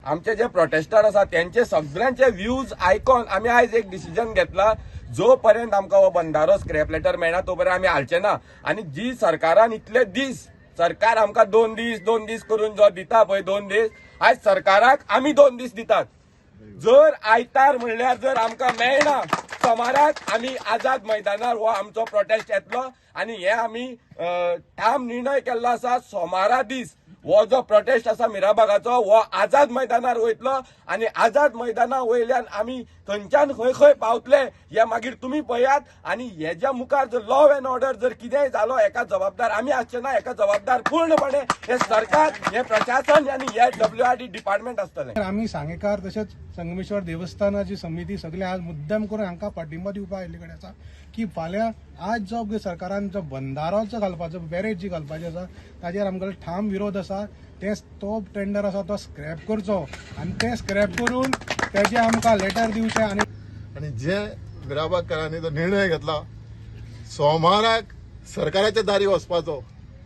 आमचे जे प्रोटेस्टर आसा त्यांचे सगळ्यांचे व्ह्यूज आयकोन आमी आयज एक डिसिजन घेतला, जो पर्यंत आमकां हो बंदारो स्क्रॅप लेटर मेळना तो पर्यंत आमी हालचे ना. आनी जी सरकारान इतले दीस, सरकार आमकां 2 दीस 2 दीस करून जो दिता पळय 2 दीस, आयज सरकाराक आमी 2 दीस दितात. जर आयतार म्हणल्यार जर आमकां मेळना, सोमाराक आमी आझाद मैदानार हो आमचो प्रोटेस्ट येतलो. आनी हे आमी ठाम निर्णय केल्लो आसा, सोमारा दीस हो जो प्रोटेस्ट आसा मिराबागाचो हो आझाद मैदानार वयतलो. आनी आझाद मैदाना वयल्यान आमी थंयच्यान खंय खंय पावतले हे मागीर तुमी पळयात. आनी हेज्या मुखार जर लॉ अँड ऑर्डर जर कितेंय जालो, हेका जबाबदार आमी आसचे ना. हेका जबाबदार पूर्णपणे हे सरकार, हे प्रशासन आनी हे डब्ल्यूआरडी डिपार्टमेंट आसतलें. आमी सांगेकार तशेंच संगमेश्वर देवस्थानाची समिती सगळे आज मुद्दम करून हांकां पाठिंबो दिवपाक आयिल्ले कडेन आसा की फाल्यां आज जो सरकारान जो बंदारो घालपाचो, बॅरेज जी घालपाची आसा, ताजेर आमकां ठाम विरोध आसा. ते तो टेंडर आसा तो स्क्रॅप करचो आनी ते स्क्रॅप करून तेजे आमकां लेटर दिवचें आनी आनी जे मिराबागकारांनी जो निर्णय घेतला, सोमाराक सरकाराच्या दारी वचपाचो,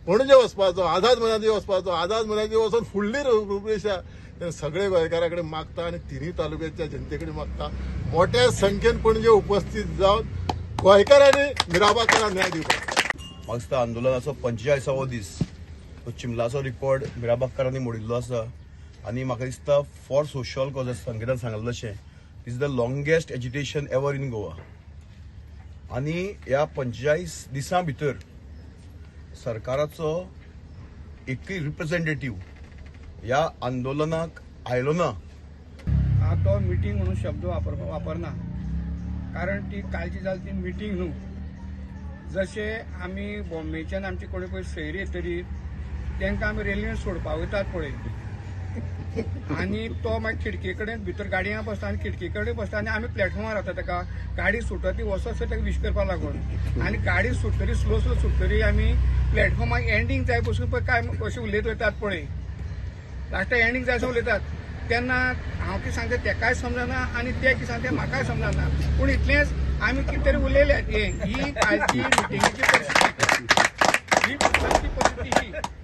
पणजे वचपाचो, आझाद मैदानी वचपाचो, आझाद मैदानी वचून फुडली रुपरेशा ते सगळे गोंयकारा कडेन मागता आनी तिनूय तालुक्याच्या जनते कडेन मागता, मोठ्या संख्येन पणजे उपस्थित जावन गोंयकारांनी मिराबागकारांक न्याय दिवपाक. म्हाका दिसता आंदोलनाचो 45वो दीस. तो चिमलाचो रिकॉर्ड मिराबागकारांनी मोडिल्लो आसा. आनी म्हाका दिसता फॉर सोशल कॉजेस, संगीतान सांगलें तशें, is the longest agitation ever in Goa. आनी ह्या 45 दिसां भितर सरकाराचो एकूय रिप्रेझेंटेटीव ह्या आंदोलनाक आयलो ना. हांव तो मिटींग म्हणून शब्द वापरना, कारण ती कालची जाली ती मिटींग न्हू. जशे आमी बॉम्बेच्यान आमची कोणी पळय सैरी येतरी तांकां आमी रेल्वेन सोडपाक वयतात पळय, आनी तो मागीर खिडके कडेन भितर गाडयां बसता आनी खिडके कडेन बसता आनी आमी प्लॅटफॉर्मार रावता. ताका गाडी सुटत ती वचत ताका विश करपाक लागून. आनी गाडी सुट्टरी, स्लो स्लो सुट्टरी, आमी प्लॅटफॉर्मार एंडींग जाय पसून पळय काय अशें उलयत वयतात पळय, लास्टाक एंडींग जाय उलयतात तेन्ना हांव कितें सांगता तेकाय समजना आनी ते कितें सांगता म्हाकाय समजना. पूण इतलेंच आमी कितें तरी उलयले. ही कालची मिटिंगेची परिस्थिती, ही परिस्थिती ही.